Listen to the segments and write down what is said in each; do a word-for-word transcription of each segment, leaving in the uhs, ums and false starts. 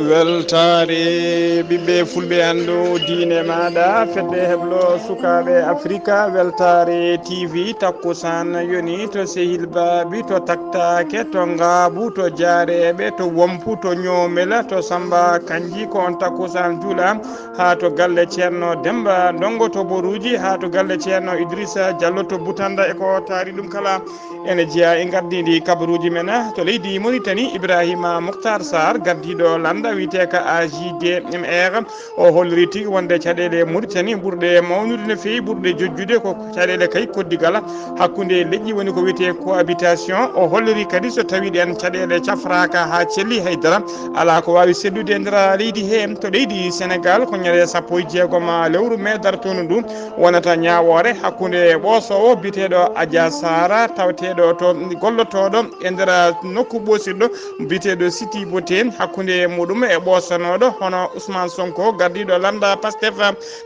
Weltaare ɓiɓɓe fulɓe, anndu diine maaɗa, fedde heblo sukaaɓe Afrika, weltaare T V, takkusaan yoni to Sehil Baabi, to Taktaake, to Ngaabu, to Jaareeɓe, to Wompu, to Ñoomela, to Samba Kanji, ko on takkusaan juula haa to galle Ceerno Demba Ndongo to Boruuji, haa to galle Ceerno Idrissa Diallo to Butanda, e ko taari ɗum kala. Ene jeyaa e ngardiindi kabaruuji men to leydi Mauritanie, Ibrahima Moctar Sarr, gardiiɗo lannda wiyeteeka A J D M R, o holliri tigi wonde caɗeele Mauritanie ɓurɗe mawnude no feewi, ɓurɗe jojjude ko caɗeele kay koddigal hakkunde leƴƴi, woni ko wiyetee cohabitation. O holliri kadi so tawii ɗeen caɗeele cafraaka haa celli, hay dara alaa ko waawi seddude e nder leydi hee. To leydi Senegaal, ko ñande sappo e jeegom lewru mee darto ndu wonata ñaawoore hakkunde ɓoosoowo biyeteeɗo Adja Sara, taweteeɗo to, gollotooɗo e nder nokku ɓoosirɗo biyeteeɗo Siti Bote, hakkunde muɗum e ɓoosanooɗo hono Ousmane Sonko, gardiiɗo lannda Pastef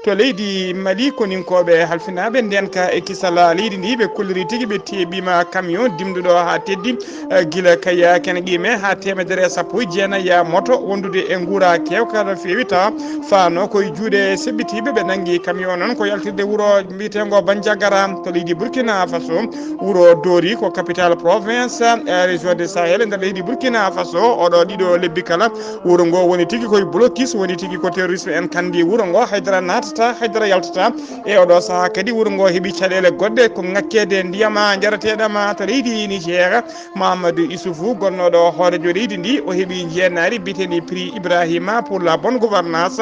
to leydi Mali. Koninkooɓe halfinaaɓe ndeenka e kisal leydi ndi, ɓe kolliri tigi ɓe teeɓiima camion dimduɗo haa teddi, eh, gila Kayya Kenqime haa teemedere e sappo e jeenayi moto wondude e nguura keewka no feewi, tawa faano ko e juuɗe seɓɓitiiɓe. Ɓe nanngi camion noon ko yaltirde wuro mbiyeteengo Bandiagara to leydi Burkina Faso. Wuro Dori ko capital province, eh, région de Sahel e nder leydi Burkina Faso. Oɗo ɗiɗo lebbi kala, wuro ngo woni tigi koye blocus, woni tigi ko terrorisme en kandi wuro ngo, haydara naatata, haydara yaltata. E oɗo sahaa kadi, wuro ngo heɓi caɗeele goɗɗe, ko ŋakkeede ndiyam njarateeɗam to leydi Niger. Mahamadou Issoufou, gonnooɗo hooreejo leydi ndi, o heɓi njeenaari biyeteendi Prix Ibrahima pour la bonne gouvernance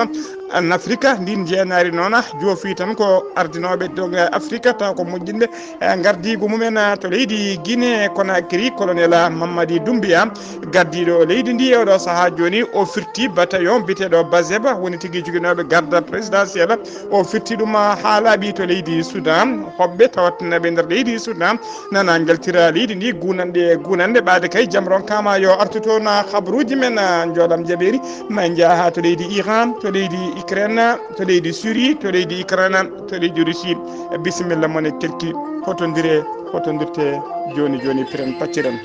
en Afrique. Ndin njeenaari noon, joofi tan ko ardinooɓe doŋŋe Afrique, taw ko moƴƴinɓe, eh, ngardiigu mumen, eh, to leydi Guinée Conakry, colonel Mamadi Doumbouya, gardiiɗo leydi ndi e oɗo sahaa jooni, o firti bataillon biyeteeɗo Bazeba, woni tigi joginooɓe garde présidentielle. O firti ɗum haa laaɓi to leydi Soudan. Hoɓɓe tawatnaaɓe nder leydi Soudan nana njaltira leydi ndi, gunanɗe, gunanɗe, ɓaade kay jam ronkaama yo artu toon. Habaruuji men, ah, njooɗam jaɓeeri, ma en njaha haa to leydi Iran, to leydi Ukraine, to leydi Syrie, to leydi Ukraine, to leydi Russie. Bisimilla mon e kelki, hotondire, hotondirte jooni jooni, piren pacciren.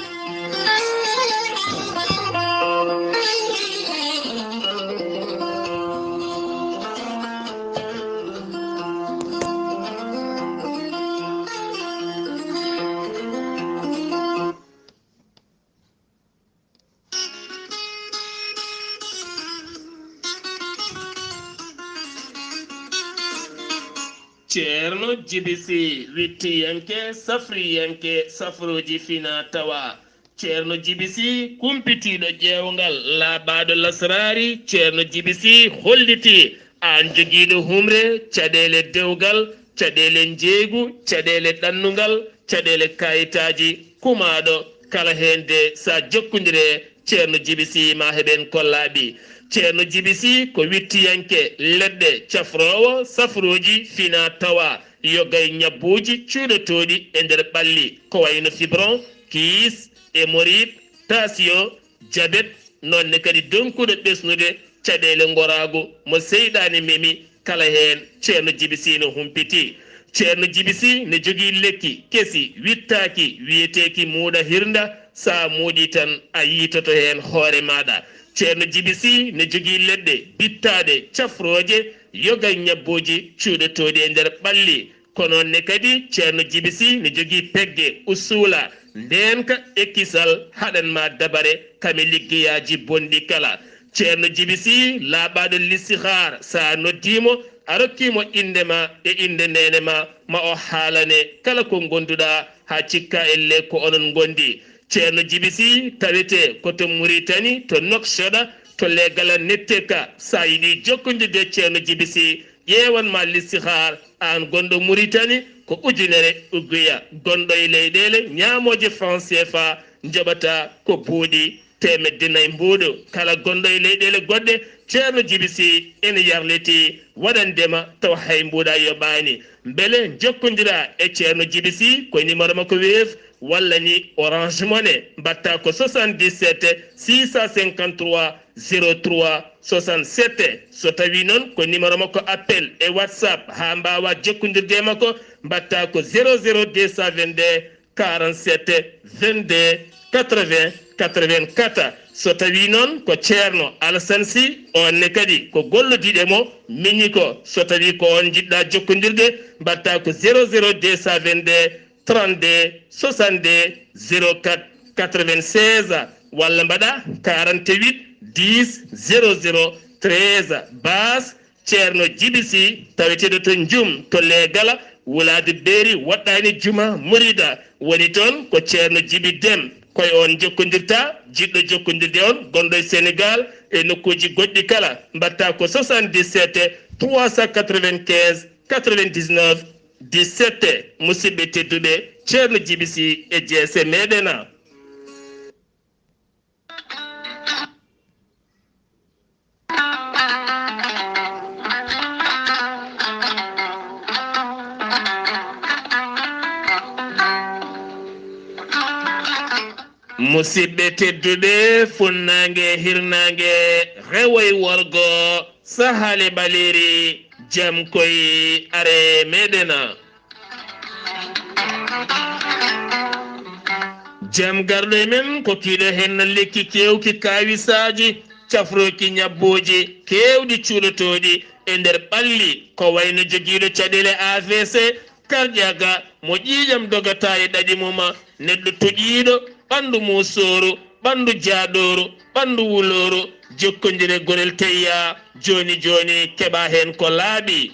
Ceerno Jibi Si, wittiyanke, safriyanke, safrooji fina tawa. Ceerno Jibi Si, kumpitiiɗo ƴeewngal, laaɓaaɗo lasraari. Ceerno Jibi Si hollitii aan jogiiɗo humre, caɗeele dewgal, caɗeele njeeygu, caɗeele ɗannungal, caɗeele kaayitaaji, kumaaɗo kala heen de, so a jokkondire Ceerno Jibi Si, ma heɓen ko laaɓi. Ceerno Jibi Si ko wittiyanke leɗɗe, cafroowo safrooji fina tawa, yoga e ñabbuuji cuuɗotooɗi e nder ɓalli, ko wayno fibron, kiis, hémorroïde, tension, jabet, noon ne kadi donkuɗo ɓesnude caɗeele ngoraagu mo seyɗaane memi, kala heen Ceerno Jibi Si no humpiti. Ceerno Jibi Si ne jogii lekki kesi wittaaki wiyeteeki muuɗa hirnda, so a muuɗii tan a yiitoto heen hoore maaɗa. Ceerno Jibi Si ne jogii leɗɗe bittaaɗe cafrooje, yoga e ñabbuuji cuuɗotooɗi e nder ɓalli. Ko noon ne kadi Ceerno Jibi Si ne jogii pegge, usuula, ndeenka e kisal haɗan ma dabare kame liggeyaaji bonɗi kala. Ceerno Jibi Si laaɓaaɗo listihaar, so a noddii mo, a rokkii mo innde ma e innde neene ma, ma o haalane kala ko ngonduɗaa haa cikka elle ko onon ngondi. Ceerno Jibi Si tawetee ko to Muritani, to Noksoɗa, to Legala Netteka. So a yiɗii jokkondirde e Ceerno Jibi Si, ƴeewan ma listihaar, aan gonɗo Muritani, ko ujunere uguya. Gonɗo e leyɗeele ñaamooje franc C F A, njoɓata ko buuɗi teemedde nayi mbuuɗu. Kala gonɗo e leyɗeele goɗɗe, Ceerno Jibi Si ene yarlitii waɗande ma tawa hay mbuuɗa yoɓaani. Mbele njokkondiraa e Ceerno Jibi Si ko numéro makko Wave walla ni Orange Money, mbaɗta ko soixante-dix-sept six cent cinquante-trois zéro trois soixante-sept. So tawii noon ko numéro makko appel e WhatsApp, haa mbaawaa jokkondirde e makko, mbaɗta ko zéro zéro deux cent vingt-deux quarante-sept vingt-deux quatre-vingts quatre-vingt-quatre. So tawii noon ko Ceerno Alasan Si, oon ne kadi ko gollodiiɗo e mo, miñi ko, so tawii ko oon njiɗ-ɗaa jokkondirde, mbaɗtaa ko zéro zéro deux cent vingt-deux trente-deux soixante-deux zéro quatre quatre-vingt-seize, walla mbaɗaa quarante-huit dix zéro zéro treize. Baas Ceerno Jibi Si, taweteeɗo to Njum, to Leegala, wulaade Beeri, Woɗɗaani Juma, Murida, woni toon ko Ceerno Jibi Dem. Ko e oon njokkondirta, jiɗɗo jokkondirde on, gonɗo e Senegaal e nokkuuji goɗɗi kala, mbaɗtaa ko soixante-dix-sept trois cent quatre-vingt-quinze quatre-vingt-dix-neuf dix-sept. Musidɓe tedduɓe, Ceerno Jibi Si e jeese meɗen. Musidɓe tedduɓe, funnaange, hirnaange, rewo e worgo, sahaale ɓaleeri, jam koy are meɗen. Jam garɗo e men ko kiiɗo heen lekki keewki kaawisaaji, cafrooki ñabbuuji keewɗi cuuɗotooɗi e nder ɓalli, ko wayno jogiiɗo caɗeele A V C, karƴaaka, mo ƴiiƴam dogataa e ɗaɗi mum, neɗɗo toƴiiɗo, ɓanndu muusooru, ɓanndu jaaɗooru, ɓanndu wulooru, jokkondire Gorel Teyya, jooni jooni keɓaa heen ko laaɓi.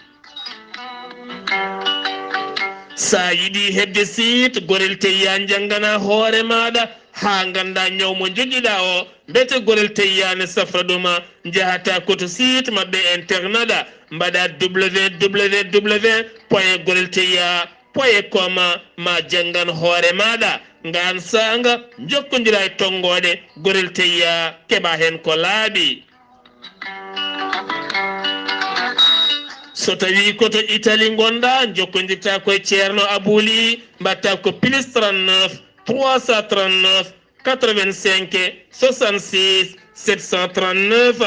So a yiɗii heɓde siit Gorel Teyya, njannganaa hoore maaɗa haa nganndaa ñaw mo njogiɗaa o, mbete Gorel Teyya ne safra ɗum, njahataa ko to siit maɓɓe internet, mbaɗaa W W W point gorel teyya point com, ma janngan hoore maaɗa. Ngaan saanga, njokkondiraa e tonngooɗe Gorel Teyya, keɓaa heen ko laaɓi. So tawii ko to Italie ngonɗaa, njokkondirtaa ko e Ceerno Abuli, mbaɗtaa ko plus trente-neuf trois cent trente-neuf quatre-vingt-cinq soixante-six sept cent trente-neuf.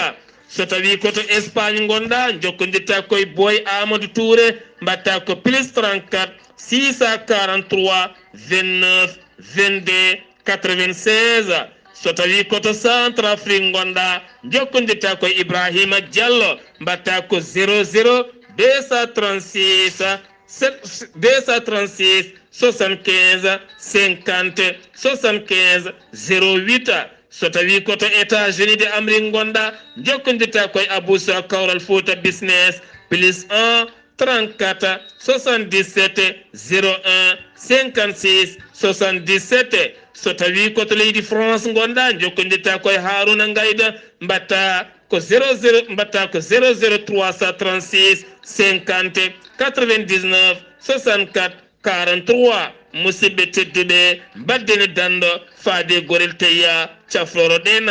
So tawii ko to Espagne ngonɗaa, njokkondirtaa ko e Boy Amadou Touré, mbaɗtaa ko plus trente-quatre six cent quarante-trois vingt-neuf vingt-deux quatre-vingt-seize. So tawii ko to Centrafrique ngonɗaa, njokkondirtaa ko e Ibrahima Diallo, mbaɗtaa ko zéro zéro deux cent trente-six, deux cent trente-six soixante-quinze cinquante soixante-quinze zéro huit. So tawii ko to États-Unis de Amérique ngonɗaa, njokkondirtaa ko e Abou Sow Kawral Fouta Business, plus un trente-quatre soixante-dix-sept zéro un cinquante-six soixante-dix-sept. So tawii ko to leydi France ngonɗaa, njokkondirtaa ko e Haruna Ngayda, mbaɗtaa ko zéro zéro, mbaɗtaa ko zéro zéro trois cent trente-six cinquante quatre-vingt-dix-neuf soixante-quatre quarante-trois. Musidɓe tedduɓe, mbaɗden e danndo faade Gorel Teyya, cafroro ɗen.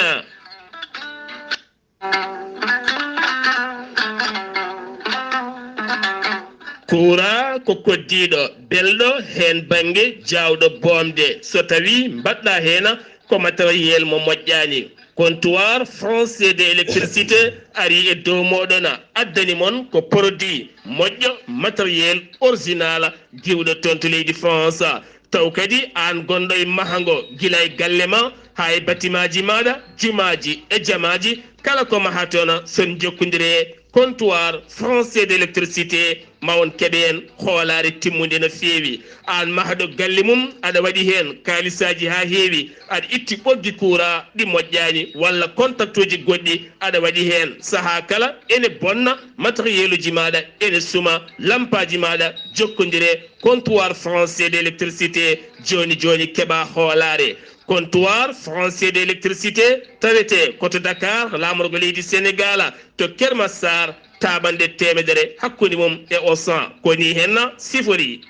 Kuuraa ko koddiiɗo, belɗo heen bannge, jaawɗo boomde. So tawii mbaɗɗaa heen ko matériel mo moƴƴaani, comptoir français de électricité arii e dow mooɗon, addani mon ko produit moƴƴo, matériel original, giwɗo toon to leydi France. Taw kadi aan gonɗo e mahango, gila e galle ma haa e batimaaji maaɗa, jumaaji e jamaaji, kala ko mahaa toon, so on njokkondire e comptoir français de électricité, ma on keɓ heen hoolaare timmunde no feewi. Aan mahɗo galle mum, aɗa waɗi heen kaalisaaji haa heewi, aɗa itti ɓoggi kuuraa ɗi moƴƴaani, walla kontaktuuji goɗɗi aɗa waɗi heen. Sahaa kala ene bonna, matériel uji maaɗa ene suma, lampaaji maaɗa, jokkondire comptoir français de électricité, jooni jooni keɓaa hoolaare. Comptoir français de électricité tawetee ko to Dakar, laamorgo leydi Senegaal, to Keur Massar, taaɓannde teemedere hakkunde mum e Auchan. Ko nii heen siforii.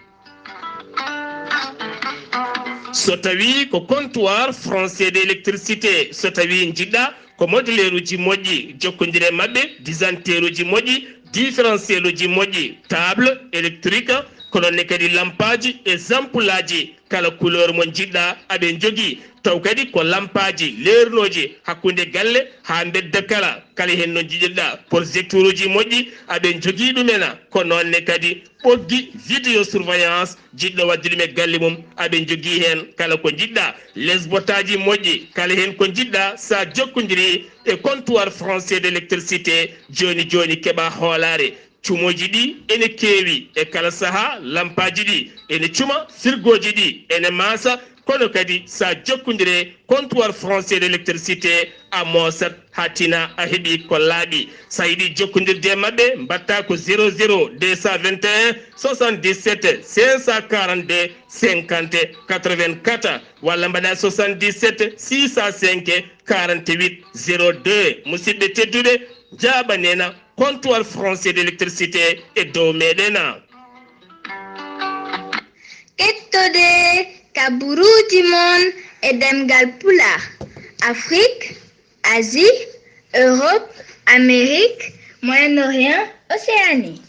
So tawii ko comptoir français de électricité, so tawii njiɗ-ɗaa ko modeleeruuji moƴƴi, jokkondire e maɓɓe, disjoncteeruuji moƴƴi, différentiel uji moƴƴi, table électrique, Ko noon ne kadi lampaaji e zampulaaji, kala couleur mo njiɗɗa aɓe njogii. Taw kadi ko lampaaji leernooji hakkunde galle haa mbedda kala. Kala heen no njiɗirɗa, projecteuruuji moƴƴi aɓe njogii ɗumen. Ko noon ne kadi ɓoggi vidéosurveillance, jiɗɗo waɗde ɗum e galle mum aɓe njogii heen kala ko njiɗɗa. Lesbotaaji moƴƴi, kala heen ko njiɗɗa, so a jokkondirii e comptoir français d'électricité, jooni jooni keɓa hoolaare. Cumooji ɗi ene keewi e kala sahaa, lampaaji ɗi ene cuma, firgooji ɗi ene maasa, kono kadi so a jokkondire comptoir français d'électricité, a moosat haa tina a heɓi ko laaɓi. So a yiɗi jokkondirde e maɓɓe, mbaɗta ko zéro zéro deux cent vingt et un soixante-dix-sept cinq cent quarante-deux cinquante quatre-vingt-quatre walla mbaɗa soixante-dix-sept six cent cinq quarante-huit zéro deux. Musidɓe tedduɓe, njaaɓanena comptoir français d'électricité e dow meɗen. Kettode kaburuuji mon e ɗemngal Pulaar, Afrik, Asie, Europe, Amérique, Moyen-Orient, Océanie.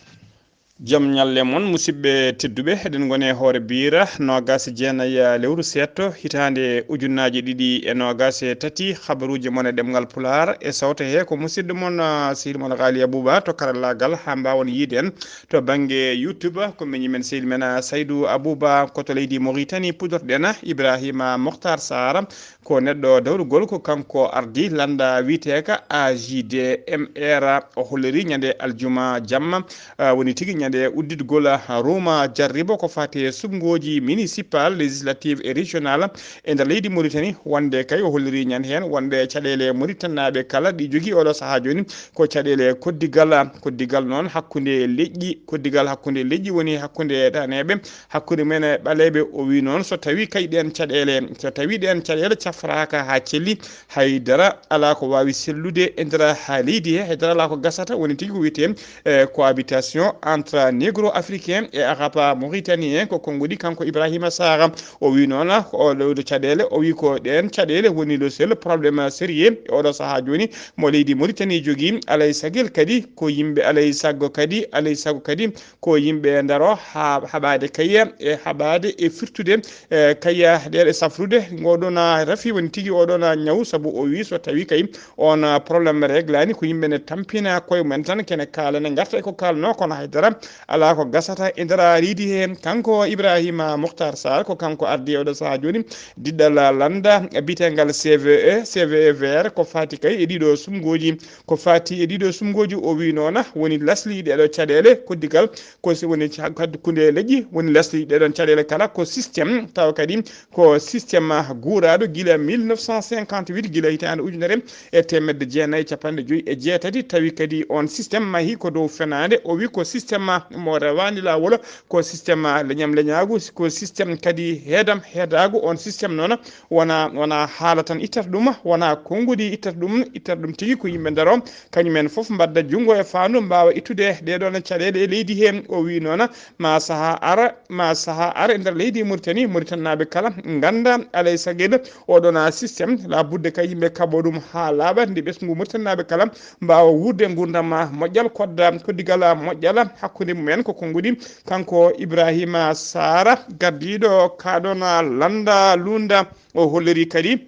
Jam ñalle mon, musidɓe tedduɓe, eɗen ngoni e hoore biira noogaas e jeenayi lewru seeɗto, hitaande ujunnaaje ɗiɗi e noogaas e tati. Habaruuji mon e ɗemngal Pulaar e sawte he ko musidɗo mon, ah, sehil mon Ghali Abouba to karallaagal, haa mbaawon yiide en to bannge YouTube. Ko miñi men sehil men, ah, Saydou Abouba, ko to leydi Mauritanie puɗorɗen. Ibrahima Mokhtar Sarr ko neɗɗo dawrugol, ko kanko ardi lannda wiyeteeka A J D M R. O holliri ñande aljuma jamma, ah, woni tigi ñande udditgol, ah, Roma Jarribo ko fati e suɓngooji municipal, législative e régional e nder leydi Mauritanie. Wonde kay o holliri ñande heen wonde caɗeele Mauritanaaɓe kala ɗi jogii oɗo sahaa jooni ko caɗeele koddigal. Koddigal noon hakkunde leƴƴi, koddigal hakkunde leƴƴi woni hakkunde daneeɓe, hakkunde men e ɓaleeɓe. O wii noon so tawii kay ɗeen caɗeele, so tawii ɗeen caɗeele cafraaka haa celli, hay dara alaa ko waawi sellude e nder leydi he, hay dara alaa ko gasata. Woni tigi ko wiyetee, eh, cohabitation entre négro-africain e arabe mauritanien, ko konnguɗi kanko Ibrahima Sarr. O wii noon ko oɗo caɗeele, o wii ko ɗeen caɗeele woni le seul problème sérieux e oɗo sahaa jooni mo leydi Mauritanie jogii. Alay sagel kadi ko yimɓe, alay sago kadi, alay sago kadi ko yimɓe ndaro ha haɓaade kayya e haɓaade e firtude, eh, kayya ɗeɗe safrude. Ngoɗon rafi woni tigi oɗon ñaw, sabu o wi so tawi kay on, ah, problème réglani ko yimɓe ne tampina koye mumen tan, kene kaalane garta e ko kalno, kono haydara ala ko gasata e nder riidi he. Kanko Ibrahima Mokhtar Sarr ko kanko ardi e oɗo sahaa jooni diɗɗal lannda biyetegal C V E, C V E vert, ko fati kay e ɗiɗo sumgoji, ko fati e ɗiɗo sumgoji. O wi noona woni lasli ɗeɗo caɗele koddigal ko si woni hakkunde leƴƴi, woni lasli ɗeɗon caɗele kala ko système, tawa kadi ko système guuraɗo gila mille neuf cent cinquante-huit, gila hitande ujunere e temedde jeenayi e capanɗe joyi e jeetati, tawi kadi on système mahi ko dow fenade. O wi ko système mo rewani lawol, ko système leñam leñagu, ko système kadi heedam heedagu. On système noon wona, wona haala tan ittata ɗum, wona konnguɗi ittata ɗum, ittata ɗum tigi ko yimɓe ndaro kañumen fof mbadda junngo e faandu, mbaawa ittude ɗeɗon caɗeele e leydi he. O wi noon ma saha ara, ma saha ara e nder leydi Mauritanie, Mauritanie naaɓe kala ngannda alay sagel oɗon système, labudde kay yimɓe kaɓo ɗum haa laaɓa, nde ɓesngu Mauritanie naaɓe kala mbaawa wuurde ngurdam moƴƴal, kodda koddigal moƴƴal hakkunde mumen. Ko konnguɗi kanko Ibrahima Sarr, gardiiɗo kaɗon lannda lunda, o holliri kadi,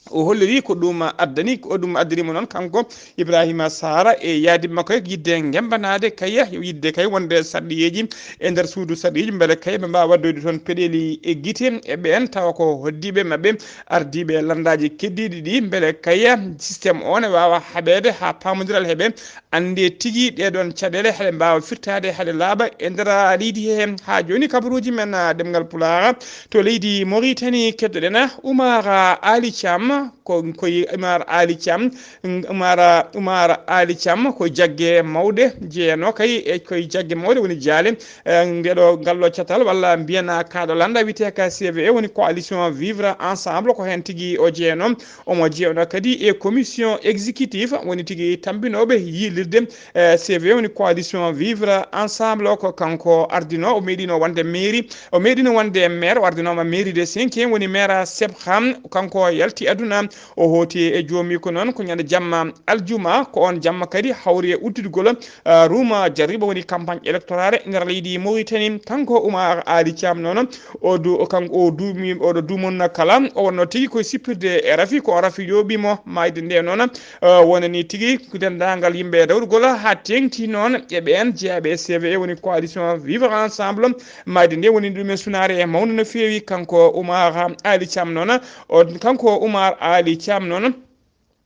o holliri ko ɗum addani, ko ɗum addani mo noon kanko Ibrahima Sarr e yaadi makko e yidde ngembanaade kay, yidde kay wonde sarɗiyeeji e nder suudu sarɗiyeeji, mbele kay ɓe mbaawa waɗdoyde toon peɗeeli e gite e ɓeen tawa ko hoddiiɓe maɓɓe, ardiiɓe lanndaaji keddiiɗi ɗi, mbele kay système o ne waawa haɓeede haa paamondiral heɓe, annde tigi ɗeɗon caɗeele haɗe mbaawa firtaade haɗe laaɓa e nder leydi he. Haa jooni kabaruuji men, ah, ɗemngal Pulaar to leydi Mauritanie, keddoɗen Oumar Ali Thiam, ko, ko Oumar Ali Thiam, Oumar, Oumar Ali Thiam ko jagge mawɗe jeyanoo kay e koye jagge mawɗe woni jaale, eh, ndeɗo ngallo catal walla mbiyana kaɗo lannda wiyetee ka C V E woni coalition Vivre Ensemble, ko heen tigi o jeyanoo. Omo jeyanoo kadi e commission exécutive woni tigi tambinooɓe yiilirde, eh, C V E woni coalition Vivre Ensemble, ko kanko ardinoo, o meeɗino wonde mairie, o meeɗino wonde maire, o ardinooma mairie de cinquième woni maire Sebha, kanko yalti aduna O hooti e joomiiko noon ko ñande jamma aljuma, ko oon jamma kadi hawri e udditgol, ah, ruuma jarriba woni campagne électorale nder leydi Mauritanie. Kanko Oumar Ali Thiam noon, o du-, kanko o duumi, oɗo duumun kala, o wonno tigi koye sippirde e rafi, ko rafi yooɓi mo maayde nde noon, ah, wonani tigi denndaangal yimɓe dawrugol haa teeŋti noon e ɓeen jeyaaɓe e C V E woni coalition Vivre Ensemble. Maayde nde woni ɗum e sunaare mawno no feewi. Kanko Oumar Ali Thiam noon, o, kanko Oumar Ali Thiam noon,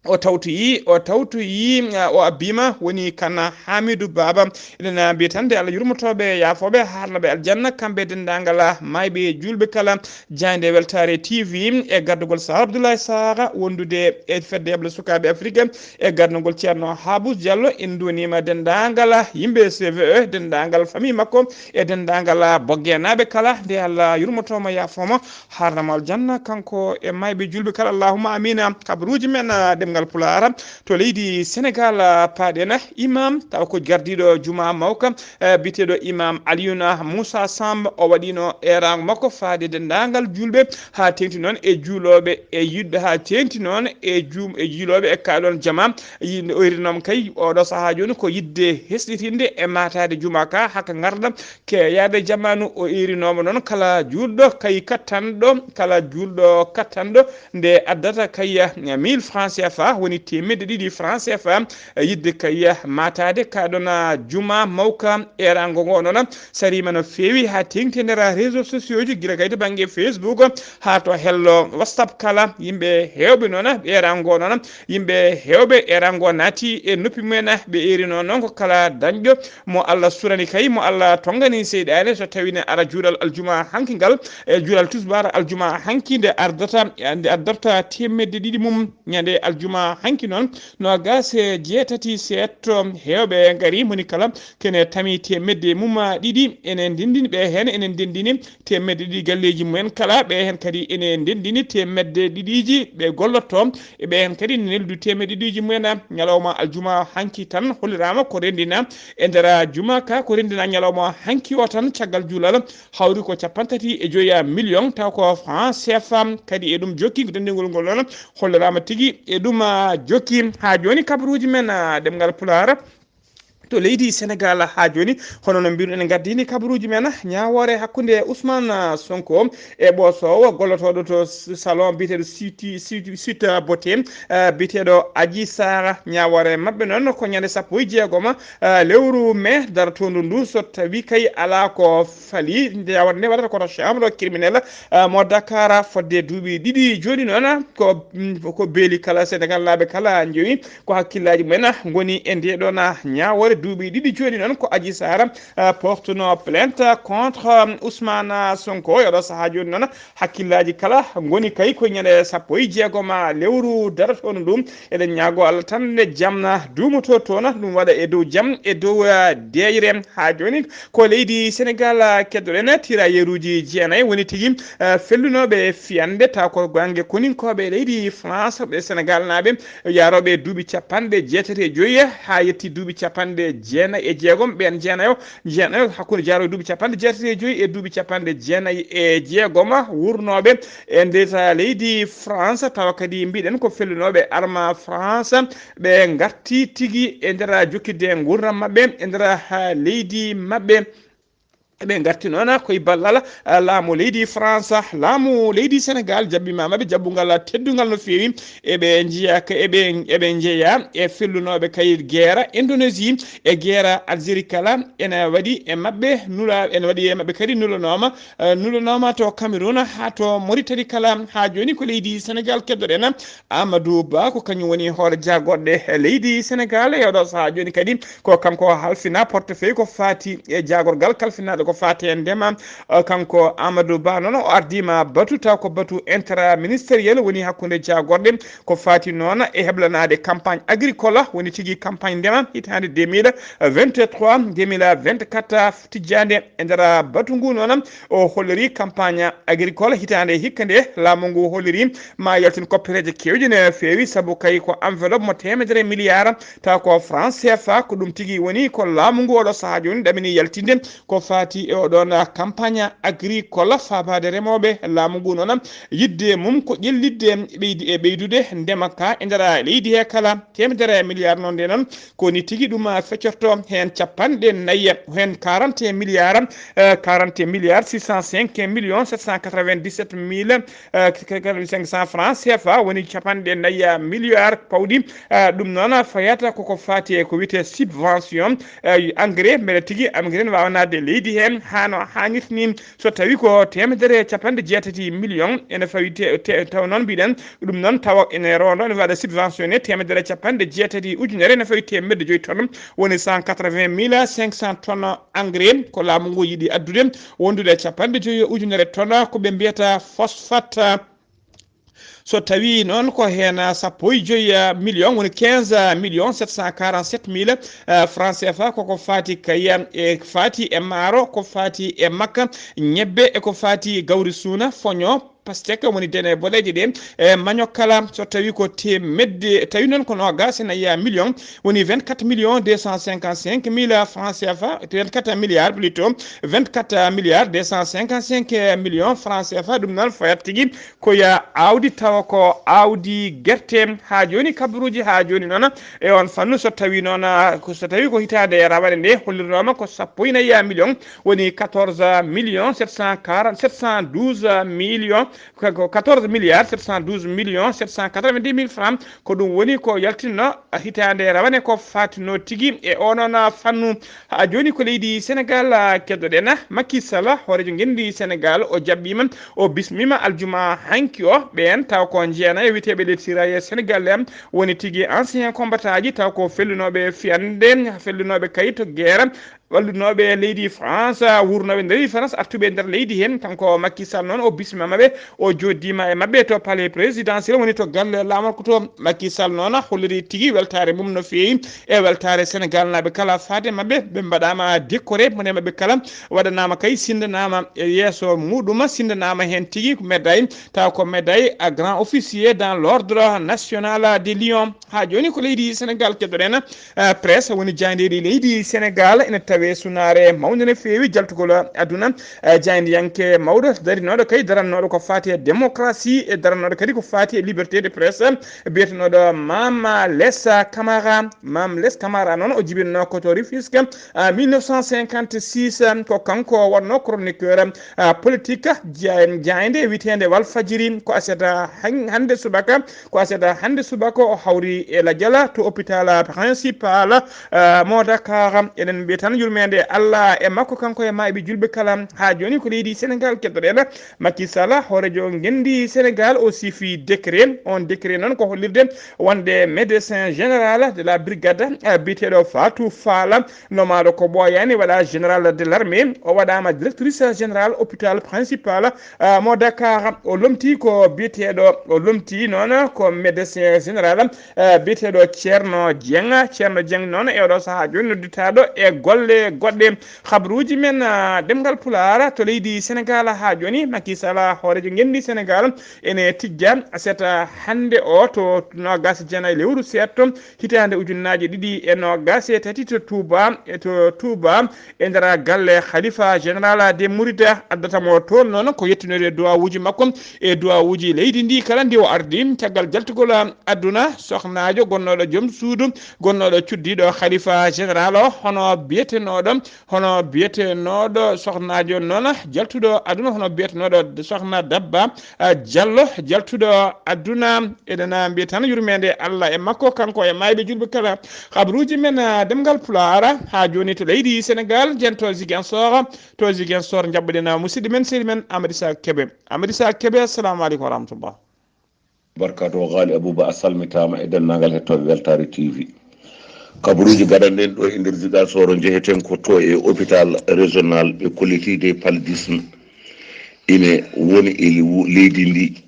o tawtoyi, o tawtoyi, ah, o abbiima woni kana Hamidou Baba. Eɗen mbiya tan nde Allah yurmotooɓe, yaafooɓe, haarnooɓe aljanna, kamɓe denndaangal maayɓe juulɓe kala. Jaaynde Weltaare T V e gardagol Sar Abdoulaye Sara wondude e fedde yabla sukaaɓe Afrique e gardagol Ceerno Habous Diallo. En nduwaniima denndaangal yimɓe C V E, denndaangal famille makko e denndaangal boggeenaaɓe kala. Nde Allah yurmotooma, yaafooma, haarnamo aljanna, kanko e maayɓe juulɓe kala. Allahumma amina. Kabaruuji men, ah, ɗemngal Pulaar to leydi Senegal, ah, paaɗen imam, taw ko gardiiɗo juma mawka, eh, biyeteeɗo Imam Aliyuna Moussa Samb, o waɗiino eeraango makko faade denndaangal juulɓe, haa teeŋti noon e juulooɓe e yiɗɓe, haa teeŋti noon e juum-, e juulooɓe e kaaɗoon jama. Yi-, o irinooma kay oɗo sahaa jooni ko yiɗde hesɗitinde e maataade juma ka, haka ngarda ke yaade jamaanu. O irinooma noon kala juulɗo kay kattanɗo, kala juulɗo kattanɗo nde addata kay mille francs C F A, woni teemedde ɗiɗi francs C F A, yiɗde kay maataade ka ɗon juma mawka. Eeraango ngo noon sariima no feewi haa teeŋti e nder réseaux sociaux ji, gila kay to bannge Facebook haa to hello WhatsApp kala. Yimɓe heewɓe noon, eeraango ngo noon, yimɓe heewɓe eeraango ngo naati e noppi mumen, ɓe eerino noon ko kala dañɗo mo Allah surani kay, mo Allah tongani seyɗaane, so tawii ne ara juulal aljuma hanki ngal, e juulal tusbaar aljuma hanki nde ardata, nde addarta teemedde ɗiɗi mum. Ñande aljuma hanki noon, noogaas e jeetati seetto heewɓe ngari, moni kala kene tami teemedde mum ɗiɗi. Ene ndenndini ɓe heen, ene ndenndini teemedde ɗiɗi galleeji mumen kala, ɓe heen kadi ene ndenndini teemedde ɗiɗiiji ɓe gollotto, e ɓe heen kadi neldu teemedde ɗiɗiiji mumen. Ñalawma aljuma hanki tan holliraama ko renndina e nder juma ka, ko renndina ñalawma hanki o tan caggal juulal, hawri ko cappantati e joyi million, taw ko franc C F A. Kadi e ɗum jokki, ko denndingol ngol noon holliraama tigi e ɗum, ah, jokki. Haa jooni kabaruuji men, ah, ɗemngal Pulaar to leydi Senegal haa jooni, hono no mbiruɗen, en ngardiini kabaruuji men, ñaawoore hakkunde Ousmane Sonko e ɓoosoowo gollotooɗo to s-, salon biyeteeɗo Sweet, Sweet, Sweet Beauté, eh, biyeteeɗo Adji Sarr. Ñaawoore maɓɓe noon ko ñande sappo e jeegom, eh, lewru mai darotoondu ndu, so tawi kay alaa ko fali, nde wa-, nde waɗata koto chambre criminelle, eh, mo Dakar fodde duuɓi ɗiɗi jooni noon, ko, mm, ko beeli kala Senegal naaɓe kala njowi. Ko hakkillaaji mumen ngoni e ndee ɗoon ñaawoore. Duuɓi ɗiɗi jooni noon ko Adji Sarr, eh, portuno plainte contre, eh, Ousmane Sonko. E oɗo sahaa jooni noon hakkillaaji kala ngoni kay ko ñande sappo e jeegom lewru darotoondu ndu. Eɗen ñaago Allah tan nde jam duumoto toon, ɗum waɗa e dow jam, e dow, eh, deeƴre. Haa jooni ko leydi Senegal, eh, keddoɗen, tiraayeeruuji jeenayi woni tigi, eh, fellunooɓe fiyannde, taw ko bannge koninkooɓe leydi France, ɓe Senegal naaɓe, yaarooɓe duuɓi capanɗe jeetati e joyi haa yetti duuɓi capanɗe jeenayi e jeegom. Ɓeen jeenayo, jeenayo hakkunde jaarooɓe duuɓi capanɗe jeetati e joyi e duuɓi capanɗe jeenayi e jeegom, wurnooɓe e nder leydi France, tawa kadi mbiɗen ko fellunooɓe arma France, ɓe ngarti tigi e nder jokkidde nguurndam maɓɓe e nder, ah, leydi maɓɓe. Ɓe ngarti noon koye ballal, ah, laamu leydi France. Laamu leydi Senegal jaɓɓiima maɓɓe jaɓɓungal teddungal no feewi. Eɓe njeya ka, eɓe, eɓe njeya e fellunooɓe kay geera Indonésie e geera Algérie kala. Ene waɗi e maɓɓe nula-, ene waɗi e maɓɓe kadi nulanooma, eh, nulanooma to Cameroun haa to Mauritanie kala. Haa jooni ko leydi Senegal keddoɗen. Amadou Ba ko kañum woni hoore jaagorɗe leydi Senegal. E oɗo sahaa jooni kadi ko kanko halfina portefeuille ko faati e jaagorgal kalfinaaɗo ko faati e ndema. Eh, kanko Amadou Ba noon o ardiima batu, taw ko batu interministériel woni hakkunde jaagorɗe ko faati noon e heblanaade campagne agricole, woni tigi campagne ndema hitaande deux mille vingt-trois, deux mille vingt-quatre. Tijjaande e nder batu ngu noon, o holliri campagne agricole hitaande hikka nde laamu ngu holliri ma yaltin koppereeje keewɗe no feewi, sabu kay ko enveloppe mo teemedere milliard, taw ko franc C F A, ko ɗum tigi woni ko laamu ngu oɗo sahaa jooni ɗamini yaltinde ko faati e oɗon campagne agricole faabaade remooɓe. Laamu ngu noon, yiɗde mum ko ƴellitde ɓeydi e ɓeydude ndema ka e nder leydi he kala. Teemedere milliard noon nde noon, ko ni tigi ɗum feccorto heen capanɗe nayi, heen quarante milliards, eh, quarante milliards six cent cinq millions sept cent quatre-vingt-dix-sept mille, eh, cinq cents francs C F A, woni capanɗe nayi milliards pawɗi. Eh, ɗum noon fayata koko faati e ko wiyetee subvention, eh, engrais, mbele tigi engrais ne waawa naatde e leydi heen haa no haanirta ni. So tawi ko teemedere capanɗe jeetati million ene fawi te, te, taw noon mbiɗen ɗum noon tawa ene rondo ene waɗa subventionné teemedere capanɗe jeetati ujunere ene fawi teemedde joyi tonnes, woni cent quatre-vingt mille cinq cents tonnes engrais ko laamu ngu yiɗi addude, wondude capanɗe joyi ujunere tonnes ko ɓe mbiyata phosphate. So tawi noon ko heen sappo e joyi million, woni quinze millions sept cent quarante-sept mille, eh, francs C F A, koko faati kay e faati e maaro, ko faati e makka, ñebbe, e ko faati gawri suuna, foño, pastèque, woni dene boɗeeje ɗe, e maño kala. So tawi ko teemedde, tawi noon ko noogaas e nayi million, woni vingt-quatre millions deux cent cinquante-cinq mille francs C F A, vingt-quatre milliards plutôt, vingt-quatre milliards deux cent cinquante-cinq millions francs C F A. Ɗum noon fayat tigi ko ya aawdi, tawa ko aawdi gerte. Haa jooni kabaruuji, haa jooni noon e on fannu, so tawi noon, ah, ko, so tawi ko hitaande rawane nde hollirnooma ko sappo e nayi million, woni quatorze millions sept cent quarante, sept cent douze millions, ko, ko quatorze milliards sept cent douze millions sept cent quatre-vingt-dix mille francs. Ko ɗum woni ko yaltinno hitaande rawane ko faatino tigi e onon fannu. Haa jooni ko leydi Senegal, ah, keddoɗen. Macky Sall, hooreejo ngenndi Senegal, o jaɓɓiima, o bismiima aljuma hanki o. Ɓeen taw ko jeenayo wiyeteeɓe les tirailleurs sénégalais, woni tigi ancien combattant ji, taw ko fellunooɓe fiyande, fellunooɓe kay to guerre, wallunooɓe leydi France, wuurnooɓe nder leydi France, artuɓe nder leydi heen. Kanko Macky Sall noon, o bismiima ɓe, o jooɗiima e maɓɓe to palais présidentiel, woni to galle laamorgo to. Macky Sall noon holliri tigi weltaare mum no feewi e weltaare Senegal naaɓe kala faade maɓɓe. Ɓe mbaɗaama décoré, mone maɓɓe kala waɗanaama kay, sinndanaama e yeeso muɗum, sinndanaama heen tigi ko médaille, taw ko médaille à grand officier dans l'ordre national de Lion. Haa jooni ko leydi Senegal keddoɗen. Eh, presse woni jaayndeeri leydi Senegal ene tawee sunaare mawnde no feewi jaltugol aduna. Eh, jaayndiyanke mawɗo darinooɗo kay, darannooɗo ko faati e démocratie e darannooɗo kadi ko faati e liberté de presse, biyetenooɗo Mame Less Camara. Mame Less Camara noon o jibinno ko to Rufisque, ah, mille neuf cent cinquante-six, ko kanko wonno chroniqueur, ah, politique, jaayn-, jaaynde wiyeteende Walfadjiri. Ko aset han-, hannde subaka Ko aset hannde subaka o hawri e lajal to hôpital principal, eh, mo Dakar. Eɗen mbiya tan yurmeende Allah e makko, kanko e maayɓe julɓe kala. Haa jooni ko leydi Senegal keddoɗen. Macky Sall, hooreejo ngenndi Senegal, o siifi décret. On décret noon ko hollirde wonde médecin général de la brigade, eh, biyeteeɗo Fatou Fall, nomaaɗo ko ɓooyaani, waɗa général de l'armée. O waɗaama directrice général hôpital principal, ah, mo Dakar. O lomti ko biyeteeɗo, o lomti noon ko médecin général, ah, biyeteeɗo Ceerno Dieng. Ceerno Dieng noon e oɗo sahaa jooni nodditaaɗo e golle goɗɗe. Habaruuji men, ah, ɗemngal Pulaar to leydi Senegal haa jooni, Macky Sall, hooreejo ngenndi Senegal, ene tijja aset hannde o to noogaas e jeenayi lewru seeɗto hitaande ujunnaaje ɗiɗi e noogaas e tati to Touba, e to Touba, e nder galle Khalifa Général des Mourides. Addata mo toon noon ko yettinorde duwawuuji makko e duwawuuji leydi ndi kala ndi o ardi. Caggal jaltugol aduna, sohnaajo gonnooɗo joom suudu, gonnooɗo cuddiiɗo Khalifa Général o, hono biyetenooɗo, hono biyetenooɗo sohnaajo noon jaltuɗo aduna, hono biyetenooɗo Sohna Dabba, ah, Diallo, jaltuɗo aduna. Eɗen mbiya tan yurmeende Allah e makko, kanko e maayɓe julɓe kala. Habaruuji men, ah, ɗemngal Pulaar, haa jooni to leydi Senegal, nden to Ziguinchor, to Ziguinchor, njaɓɓuɗen, ah, musidɗo men, sehil men, Amady Sa Kébé. Amady Sa Kébé, assalamu aleykum wa rahmatullah. Barka to Ghali Abouba, a salmitaama e denndaangal hettooɓe Weltaare T V. Kabaruuji gaɗanɗen ɗo e nder Ziguinchor, njeheten ko to e hôpital régional, ɓe kolliti de paludisme ine woni e le-, leydi ndi.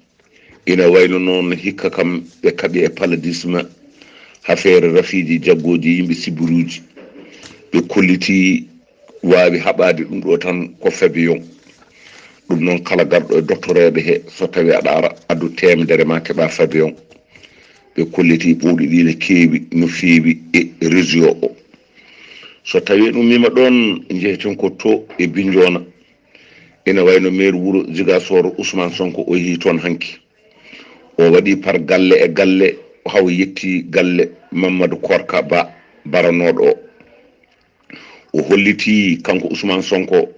Ina wayno noon hikka kam ɓe kaɓi e paludisme, affaire rafiiji jaggooji yimɓe sibiruuji. Ɓe kolliti waawi haɓaade ɗum ɗo tan ko Fabion. Ɗum noon kala garɗo e doktoreeɓe he, so tawi aɗa ara, addu teemedere ma keɓa Fabion. Ɓe kolliti ɓowɗi ɗi ne keewi no feewi e réseau o. So tawii en ummiima ɗoon, njeheten ko to e Binnjoona. Ina wayno meer wuro Ziguinchor, Ousmane Sonko, o yehii toon hanki. O waɗi par galle e galle, haa o yetti galle Mamadou Korka Ba, baranooɗo o. O hollitii, kanko Ousmane Sonko,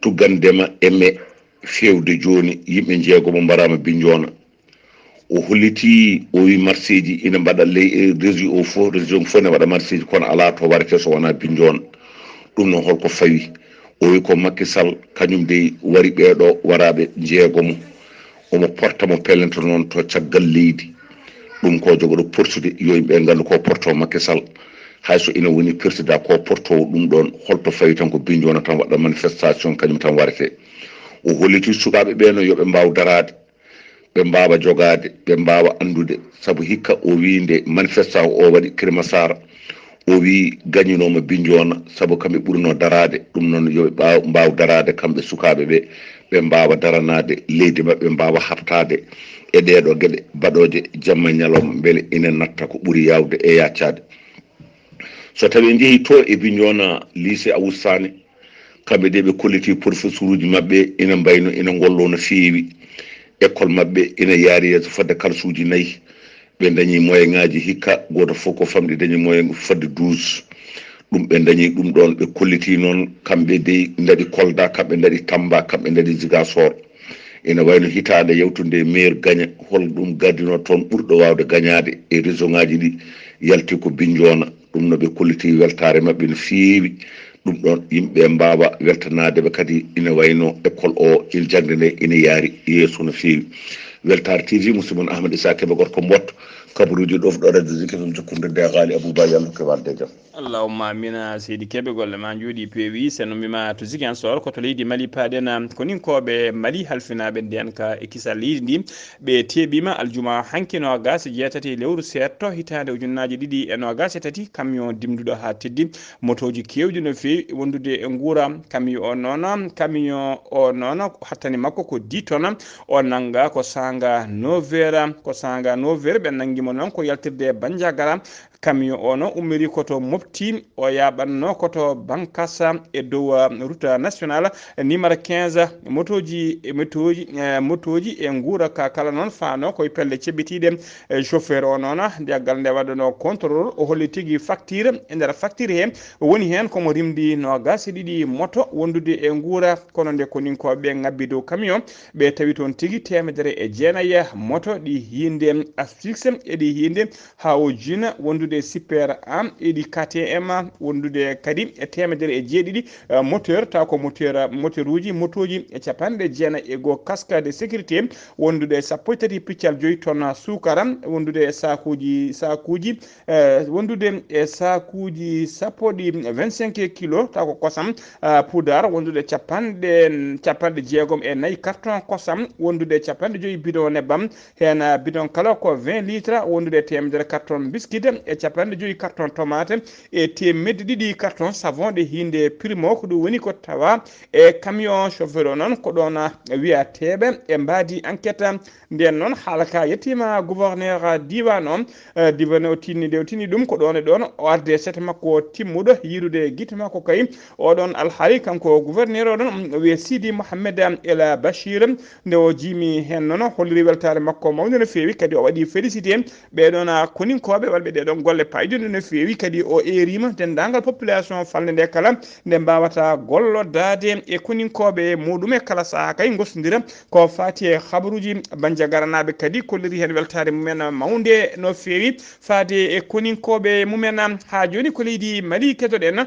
tuggandema e me feewde jooni, yimɓe njeegomo mbaraama Binnjoona. O hollitii, o wi marseeji ina mbaɗa ley, e région o fof, région fof ina waɗa marseeji, kono alaa to warete so wonaa Binnjoona. Ɗum noon, holko fawi? O wi ko Macky Sall, kañum dey wari ɓeeɗo waraaɓe njeegomo. Omo porta mo pelente noon to caggal leydi. Ɗum ko jogoɗo portude, yo yimɓe nganndu ko porto Macky Sall. Hay so ina woni président ko portoowo ɗum ɗoon, holto fawi tan ko Binnjoona tan waɗa manifestation, kañum tan warete. O hollitii sukaaɓe ɓee no yo ɓe mbaaw daraade, ɓe mbaawa jogaade, ɓe mbaawa anndude. Sabu hikka o wii nde manifestation o waɗi Kër Massar, o wii gañinooma Binnjoona, sabu kamɓe ɓurnoo daraade. Ɗum noon yo ɓe ɓaaw-, mbaaw daraade kamɓe sukaaɓe ɓe, ɓe mbaawa daranaade leydi maɓɓe, mbaawa haɓtaade e ɗeeɗo geɗe baɗooje jamma e ñalawma, mbele ina natta ko ɓuri yaawde e yaacaade. So tawii en njehii to e Binnjoona, lycée Awoussane, kamɓe de ɓe kollitii professoruuji maɓɓe ina mbayno ina ngollo no feewi. École maɓɓe ina yaari yeeso fodde kalsuuji nayi. Ɓe dañi moyen ŋaaji hikka, gooto fof ko famɗi dañi moyen fodde douze. Ɗum ɓe dañi ɗum ɗoon, ɓe kollitii noon, kamɓe dey ndaɗi Kolda, kamɓe ndaɗi Tamba, kamɓe ndaɗi Ziguinchor. Ina wayno hitaande yawtunde meer gaña, hol ɗum gardinoo toon ɓurɗo waawde gañaade e région ŋaaji ɗi, yalti ko Binnjoona. Ɗum no ɓe kollitii weltaare maɓɓe no feewi. Ɗum ɗoon yimɓe mbaawa weltanaade ɓe kadi. Ina wayno école o, il jaŋde nde ina yaari yeeso no feewi. Weltaare T V, musidɗo mon Ahmed Issa Kébé, gorko Mboot, kabaruuji ɗo ɗo Radio Zik F M, jokkondirde e Haali Abouba, yo Allah rokku en waalde e jam. Allahumma amina, seydi Kebe, golle ma njooɗi peewi. Sen ummiima to Ziguinchor, ko to leydi Mali paaɗen. Koninkooɓe Mali halfinaaɓe ndeen ka e kisal leydi ndi, ɓe teeɓiima aljuma hanki noogas e jeetati lewru seeɗto hitaande ujunnaaji ɗiɗi e noogas e tati, camion dimduɗo haa teddi, motooji keewɗi no feewi wondude e nguura. Camion o noon, camion o noon, hattani makko ko dix tonnes. O nannga ko saanga neuf heures, ko saanga neuf heures ɓe nanngi mo noon ko yaltirde e Bandiagara. Camion o no ummiri ko to Mopti, o yaaɓanno ko to Bankasa e dow, uh, route nationale numéro quinze. Motooji e motooji, eh, motooji e nguura ka kala noon faano koye pelle ceɓɓitiiɗe. Eh, chauffeur o noon, ndiyaggal nde waɗano contrôle, o holli tigi facture. E nder facture he woni heen komo rimdi noogas e ɗiɗi moto wondude e nguura, kono nde koninkooɓe ngabbi dow camion, ɓe tawi toon tigi teemedere e jeenayi moto ɗi hiinde Asfix e ɗi hiinde Haojin wondude Super A, e ɗi K T M wondude kadi e teemedere e jeeɗiɗi, eh, moteur, taw ko moteur, moteuruuji, motooji e capanɗe jeenayi e goo, casque de sécurité wondude sappo e tati piccal joyi tonnes suukara, wondude e saakuuji, saakuuji, eh, wondude e saakuuji sappo ɗi vingt-cinq kilo, taw ko kosam, ah, poudre wondude capanɗe, capanɗe jeegom e nayi carton kosam, wondude capanɗe joyi bidon nebbam, heen, ah, bidon kala ko vingt litres, wondude teemedere carton biscuit e capanɗe joyi carton tomate e teemedde ɗiɗi carton savon ɗe hiinde Primo. Ko ɗum woni ko tawa e camion chauffeur o noon. Ko ɗoon, ah, wiyateeɓe e mbaadi enquête. Ndeen noon, haala ka yettiima gouverneur diiwaan o, eh, diiwaan o tinni, nde o tinni ɗum ko ɗoon e ɗoon o arde sete makko timmuɗo, yiirude gite makko kay. Oɗon alhaali kanko gouverneur oɗon, mm, wiyee Sidi Mohamed El Bachir. Nde o jiimi heen noon, holliri weltaare makko mawnde no feewi, kadi o waɗi félicité ɓee ɗoon, ah, koninkooɓe waɗɓe ɗee ɗoon golle paayɗe no feewi, kadi o eeriima denndaangal population falnde nde kala, nde mbaawata gollodaade e koninkooɓe muɗum e kala sahaa kay ngosndira. Ko faati e habaruuji, Bandiagaranaaɓe kadi kolliri heen weltaare mumen mawnde no feewi faade e koninkooɓe mumen. Haa jooni ko leydi Mali keɗoɗen.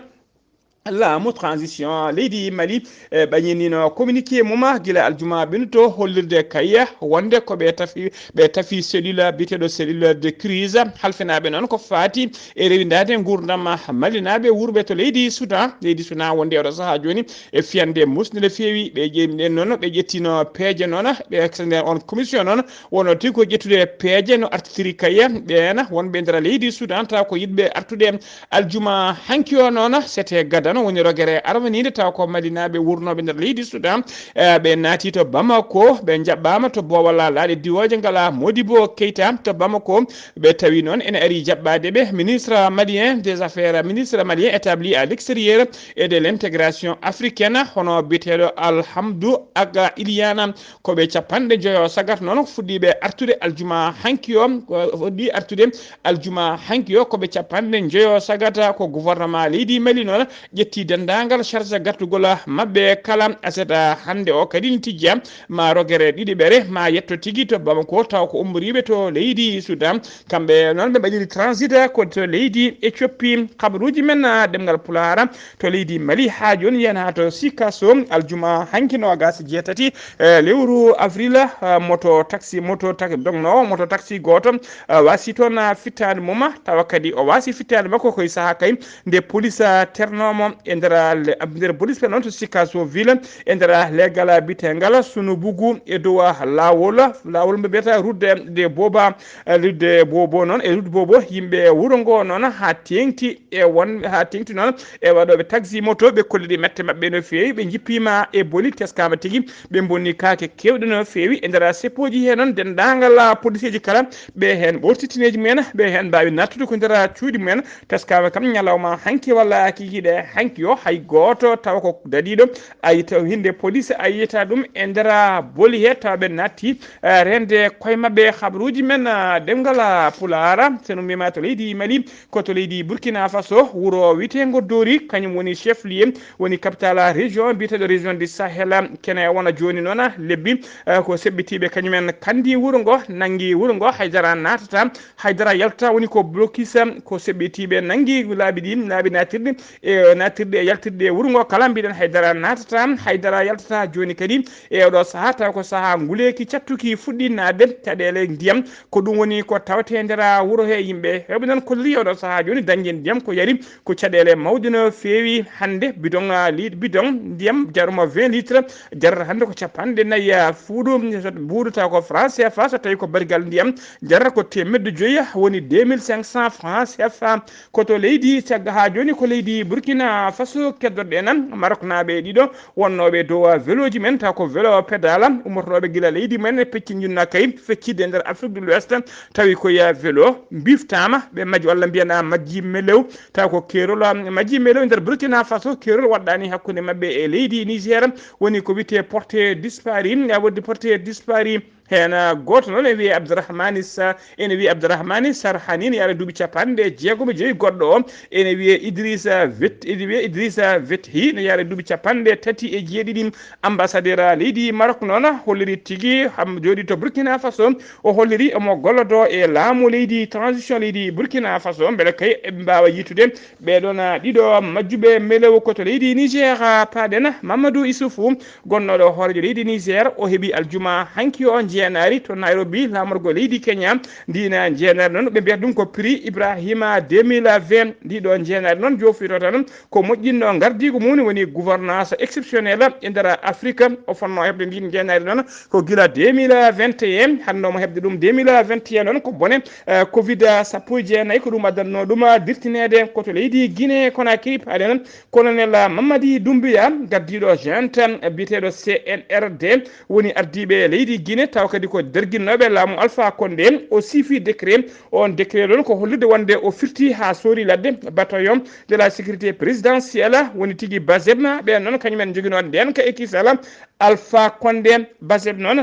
Laamu transition leydi Mali, e, ɓañinino communiqué mum gila aljuma ɓennuto hollirde kayya wonde ko ɓe tafi, ɓe tafi cellule biyeteeɗo cellule de crise. Halfinaaɓe noon ko faati e rewindaade nguurndam malinaaɓe wuurɓe to leydi Soudan. Leydi Soudan wonde oɗo sahaa jooni e fiyande musde no feewi. Ɓe ƴe-, nden noon ɓe ƴettino peeje noon, ɓe nden on commission noon wonno tigi ko ƴettude peeje no artitiri kayya ɓeen wonɓe nder leydi Soudan, taw ko yiɗɓe artude aljuma hanki o noon, sete gadan. woni rogere arwaniinde taw ko malinaaɓe wurnooɓe nder leydi Sudan. Eh, ɓe naati to Bamako, ɓe njaɓɓaama to Bowal laaɗe diwooje ngala Modibo Keita to Bamako. Ɓe tawi noon ene ari jaɓɓaade ɓe. Ministre malien des affaires, ministre malien établi à l'extérieur et de l'intégration africaine, hono biyeteeɗo Alhamdu Aga Iliana, ko ɓe capanɗe njoyo sagat noon fuɗɗiiɓe artude aljuma hanki o, fuɗɗi artude aljuma hanki o, ko ɓe capanɗe njoyo sagata. Ko gouvernement leydi Mali noon ƴetti denndaangal charge gartugol maɓɓe kala. Aset hannde o kadi ne tijja ma rogere ɗiɗiɓere ma yetto tigi to Bamako, taw ko ummoriiɓe to leydi Sudan. Kamɓe noon ɓe mbaɗiri transit ko to leydi Éthiopie. Kabaruuji men, ah, ɗemngal Pulaar to leydi Mali haa jooni, yen haa to Sikaso, aljuma hanki noogas e jeetati, eh, lewru avril, ah, moto taxi, moto taxi dognoowo, moto taxi gooto, ah, waasi toon, ah, fittaandu mum, tawa kadi o waasi fittaandu makko ko e sahaa kay nde police, ah, ternoomo e nder, ah, le-, nder police ɓe noon to Sikaso ville, e nder, ah, leegal, ah, biyeteengal Sunubugu e dow, ah, laawol, laawol mbo mbiyata route de, de Boba, eh, route de Bobo noon, e route Bobo, yimɓe wuro ngo noon haa teeŋti e won, haa teeŋti noon e waɗooɓe taxi moto, ɓe kolli ɗi mette maɓɓe no feewi, ɓe njippiima e boli, teskaama tigi, ɓe mbonni kaake keewɗe no feewi. E nder seppooji hee noon, denndaangal policier ji kala, ɓe heen ɓoorti tineeji mumen, ɓe heen mbaawi nattude ko nder cuuɗi mumen. Teskaama kam ñalawma hanki walla kikiiɗe hanki o, hay gooto tawa ko dadiiɗo, a yiyta hinde police, a yiyta ɗum e nder boli hee, tawa ɓe natti, eh, reende koye maɓɓe. Habaruuji men, eh, ɗemngal, eh, Pulaar, so no mbiyama to leydi Mali, ko to leydi Burkina Faso, wuro wiyeteengo Dori, kañum woni chef lieu, woni capital région, biyeteeɗo région du Sahel. Kene wona jooni noon lebbi, eh, ko seɓɓitiiɓe kañumen kandi wuro ngo, nanngi wuro ngo, haydara naatata, haydara yaltata, woni ko blocus, ko seɓɓitiiɓe nanngi laabi ɗi, laabi naatirɗi, e naatirɗi e yaltirɗi e wuro ngo kala, mbiɗen haydara naatata, haydara yaltata. Jooni kadi e oɗo sahaa, taw ko sahaa nguleeki cattuki fuɗɗi naatde, caɗeele ndiyam, ko ɗum woni ko tawetee nder wuro he. Yimɓe heewɓe noon kolliri oɗo sahaa jooni dañde ndiyam ko yari ko caɗeele mawɗe no feewi. Hannde bidon, ah, lit-, bidon ndiyam jaruma vingt litres jarata hannde ko capanɗe nayi, ah, fuudu, so buudu taw ko franc C F A, so tawi ko barigal ndiyam jarata ko teemedde joyi, woni deux mille cinq cents francs C F A. Ko to leydi cagga haa jooni ko leydi Burkina Faso keddoɗen. Maroknaaɓe ɗiɗo wonnooɓe dow velooji men, taw ko velo pedala, ummotooɓe gila leydi men, pecci njunna kay feccitde nder Afrique de l'Ouest, tawi ko ya velo, mbiftaama, ɓe majji walla mbiyen a majji melew, taw ko keerol, a, majji melew nder Burkina Faso, keerol waɗɗaani hakkunde maɓɓe e leydi Niger, woni ko wiyetee porté disparu, a wondi porté disparu, heen, a, gooto noon e wiyee Abdourahmani Sa-, ene wiyee Abdourahmani Sarhani, ne yaara duuɓi capanɗe jeegom e joyi, goɗɗo o ene wiyee Idrissa Vet-, ene wiyee Idrissa Vethi, ne yaara duuɓi capanɗe tati e jeeɗiɗi. Ambassadeur leydi Maroc noon holliri tigi, ham jooɗi to Burkina Faso, o holliri omo gollodoo e laamu leydi, transition leydi Burkina Faso, mbele kay eɓe mbaawa yiytude ɓee ɗoon, a, ɗiɗo majjuɓe melew. Ko to leydi Niger, a, paaɗen. Mamadou Issoufou, gonnooɗo hooreejo leydi Niger, o heɓi aljuma hanki o njeenaari to Nairobi, laamorgo leydi Kenya. Ndiina njeenaari noon, ɓe mbiyata ɗum ko prix Ibrahima deux mille vingt. Ndiɗo njeenaari noon, jofito tan ko moƴƴinɗo ngardiigu mum, woni gouvernance exceptionnelle e nder Afrique. O fotnoo heɓde ndiin njeenaari noon ko gila deux mille vingt et un, hannde omo heɓde ɗum deux mille vingt et un noon ko bone, eh, covid sappo e jeenayi, ko ɗum addannoo ɗum dirtineede. Ko to leydi Guinée Conakry, paaɗen, colonel Mamadi Doumbouya, gardiiɗo junte biyeteeɗo C N R D, woni ardiiɓe leydi Guinée, taw kadi ko derginnooɓe laamu Alpha Condé. O siifi décret, oon décret ɗoon ko hollirde wonde o firti haa soori ladde bataillon de la sécurité présidentielle, woni tigi BASEP, ɓeen noon kañumen njoginoo ndeenka e kisal. Alpha Condé, BASEP noon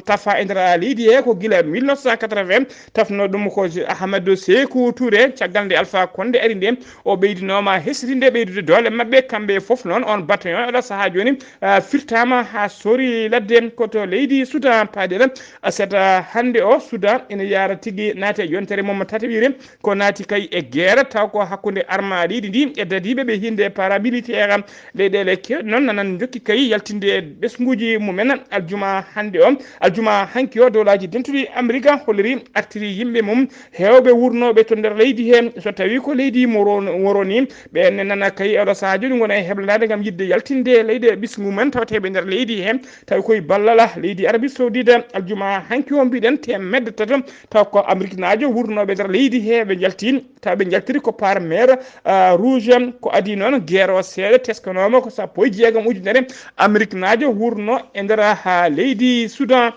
tafa e nder leydi he ko gila mille neuf cent quatre-vingts, tafno ɗum ko Ahmadou Sékou Touré. Caggal nde Alpha Condé ari nde, o ɓeydinooma hesrinde, ɓeydude doole maɓɓe kamɓe fof. Noon on bataillon oɗo sahaa jooni, ah, firtaama haa soori ladde ko to leydi Soudan. Paaɗen, aset hannde o, Soudan ene yaara tigi naati e yontere mum tataɓire, ko naati kay e guerre, taw ko hakkunde armée leydi ndi e dadiiɓe ɓe hinde paramilitaire. Leyɗeele keewɗe noon nana njokki kay yaltinde ɓesnguuji mumen. Aljuma hannde o, aljuma hanki o, Dowlaaji Dentuɗi Amerika holliri, artiri yimɓe mum heewɓe wurnooɓe to nder leydi he, so tawii ko leydi Moro-, Moroni, ɓeen ne nana kay e oɗo sahaa jooni ngona e heblanaade ngam yiɗde yaltinde leyɗe ɓesngu mumen tawateeɓe nder leydi he. Tawi koye ballal leydi Arabie Saoudite, Aljuma hanki o mbiɗen teemedde tato, taw ko Ameriknaajo wurnooɓe nder leydi he ɓe njalti, taw ɓe njaltiri ko par mer, ah, rouge. Ko adii noon guerre o seeɗa teskanooma ko sappo e jeegom ujunere Ameriknaajo wurno e nder, ah, leydi Sudan.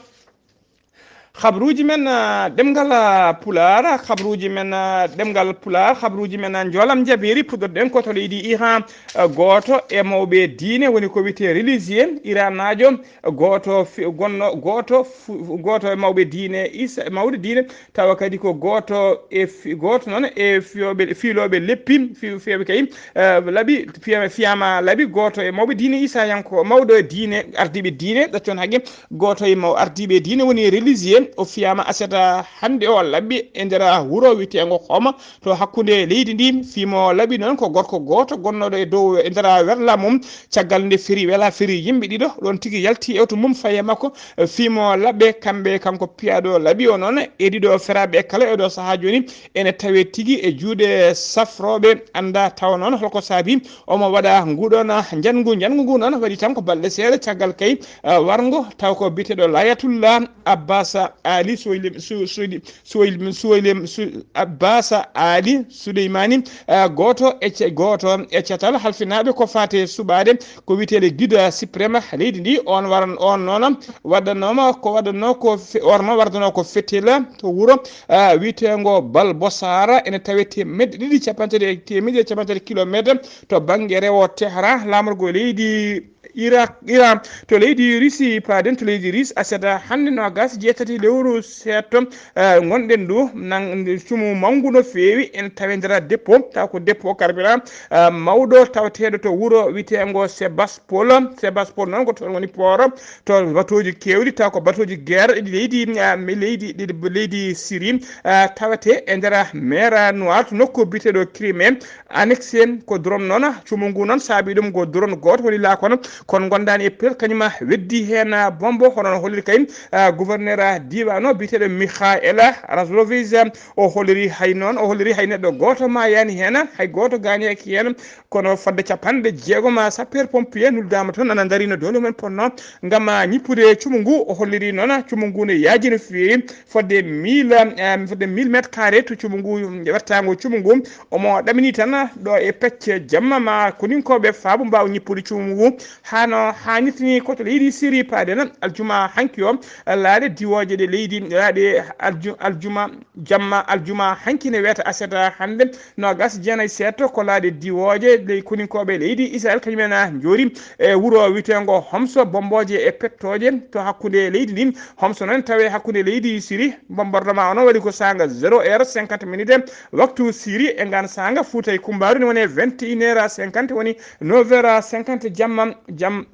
Habruuji men, ah, ɗemngal, ah, Pulaar, habruuji men, ah, ɗemngal Pulaar, habruuji men, ah, njoolam njabeeri, puɗɗorɗen ko to leydi Iran, ah, gooto e mawɓe diine woni ko wiyetee religieux iranaajo, gooto fi-, gonno, gooto fu-, gooto e mawɓe diine Isa, mawɗo diine, tawa kadi ko gooto e fi-, gooto noon e fiyooɓe, fiilooɓe leppi, fi-, fiyooɓe kay, eh, laɓi, fiya-, fiyaama laɓi, gooto e mawɓe diine Isayanko, mawɗo e diine, ardiiɓe diine, ɗaccon haqqe, gooto e maw-, ardiiɓe diine woni religieux, o fiyaama aset hannde o laɓi e nder wuro wiyeteengo Hooma, to hakkunde leydi ndi, fii mo laɓi noon ko gorko gooto gonnooɗo e dow, e nder werla mum, caggal nde firi wela firi yimɓe ɗiɗo, ɗoon tigi yalti e oto mum faye makko, eh, fii mo laɓɓe kamɓe, kanko piyaaɗo laɓi o noon e ɗiɗo feraaɓe kala e ɗo sahaa jooni, ene tawee tigi e juuɗe safrooɓe, annda tawa noon holko saabi omo waɗa nguɗon njanngu. Njanngu ngu noon waɗi tan ko balɗe seeɗa caggal kay, eh, warngo taw ko biyeteeɗo Layatullah Abbas Ali Soylim, Su-, Soyli-, Suwayl-, Suwaylim, Su-, Abbas Ali Suleymani, eh, gooto e ce-, gooto e catal halfinaaɓe ko faate suɓaade ko wiyetee le guide suprême leydi ndi. On waran, on noon waɗannooma ko waɗanno ko fe-, orno wardanoo ko fetel to wuro, eh, wiyeteengo Bal Bosara, ene tawee teemedde ɗiɗi cappanɗe, teemedde cappanɗe kilometer to bannge rewo Tehran, laamorgo leydi Irak, Iran, to leydi Russie, paaden to leydi Russie, aset hannde noogaas e jeetati lewru seeɗto, eh, ngonɗen ɗo, nan-, cumu mawngu no feewi, ene tawee nder dépôt, taw ko dépôt carburant, eh, mawɗo tawateeɗo to wuro wiyeteengo Sebastopol. Sebastopol noon ko toon woni port, to batooji keewɗi, taw ko batooji guerre ɗi leydi, eh, mi leydi, ɗi leydi Syrie, eh, tawetee e nder mer Noire, to nokku biyeteeɗo Crimée. Annexé ko drone noon, cumu ngu noon saabi ɗum ko drone gooto woni laa kono, kono gondaani e pilote kañum weddi heen bombo, hono no holliri kay, ah, gouverneur diiwaan o biyeteeɗo Mikhail Razlovic, o holliri hay noon, o holliri hay neɗɗo gooto maayaani heen, hay gooto gaañaaki heen, kono fodde capanɗe jeegom sapeur pompier nuldaama toon, ana ndarii no doole mumen potnoo ngam ñippude cumu ngu. O holliri noon cumu ngu ne yaaji no feewi, fodde mille, eh, fodde mille mètres carrés to cumu ngu, wertaango cumu ngu. Omo ɗamini tan ɗo e pecce jamma ma koninkooɓe faabo mbaawa ñippude cumu ngu haa no haanirta ni. Ko to leydi Syrie paaden aljuma hanki o, laaɗe diwooje ɗe leydi, laaɗe alju-, aljuma, jamma aljuma hanki ne wiyata aset hannde noogaas e jeenayi seeɗto, ko laaɗe diwooje ley koninkooɓe leydi Israel, kañum en njoori e wuro wiyeteengo Homs, bombooje e pettooje to hakkunde leydi ndin. Homs noon tawe hakkunde leydi Syrie, bombardement o noon waɗi ko saanga zéro heure cinquante minutes, waktu Syrie e ngaan saanga Fuuta e Kumbaaru ne woni vingt et une heures cinquante, woni neuf heures cinquante jamma, jam,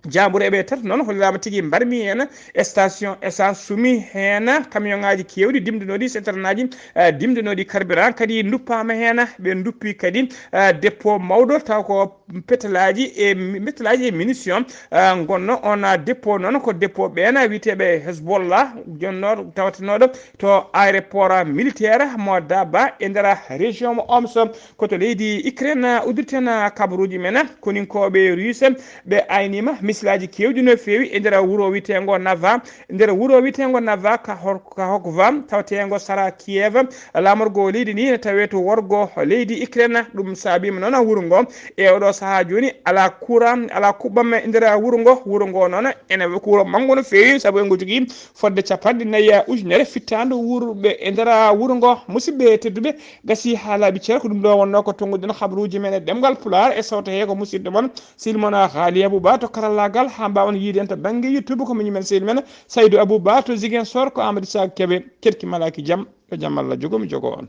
jaambureeɓe tato noon holliraama tigi mbarmi heen, station essence sumi heen, camion ŋaaji keewɗi dimndinooɗi, citerne ŋaaji, eh, dimndinooɗi carburant kadi nduppaama heen, ɓe nduppi kadi, eh, dépôt mawɗo taw ko pétrolaaji e mi-, pétrolaaji e munition, ah, ngonno on, ah, dépôt noon ko dépôt ɓeen, ah, wiyeteeɓe Hezbollah, jonnooɗo, tawatenooɗo to aéroport, ah, militaire mo Daba e nder, ah, région mo Homs, ko to leydi Ukraine, ah, uddirten, ah, kabaruuji men, ah, koninkooɓe Russe, ɓe ayniima misilaaji keewɗi no feewi e nder wuro wiyeteengo Nava, nder wuro wiyeteengo Nava ka hor-, ka Hokva, taweteengo sara Kiev, laamorgo leydi ndi ne tawee to worgo leydi Ukraine. Ɗum saabiima noon wuro ngo e oɗo sahaa jooni alaa courant, alaa kuɓɓam e nder wuro ngo. Wuro ngo noon ene ko wuro manngo no feewi, sabu engo jogii fodde capanɗe nayi ujunere fittaandu wuurɓe e nder wuro ngo. Musidɓe tedduɓe, gasii haa laaɓi cer, ko ɗum ɗo wonnoo ko tonnguɗen habaruuji men e ɗemngal Pulaar e sawto hee ko musidɗo mon Silmon Haali Abou Ba to karallaagal, haa mbaawon yiide en to bannge YouTube ko miñum en sehil men Saydou Abou Ba to Ziguinchor, ko Amadou Sak Kebe, keɗki malaaki jam, yo jam Allah jogo mi jogo on.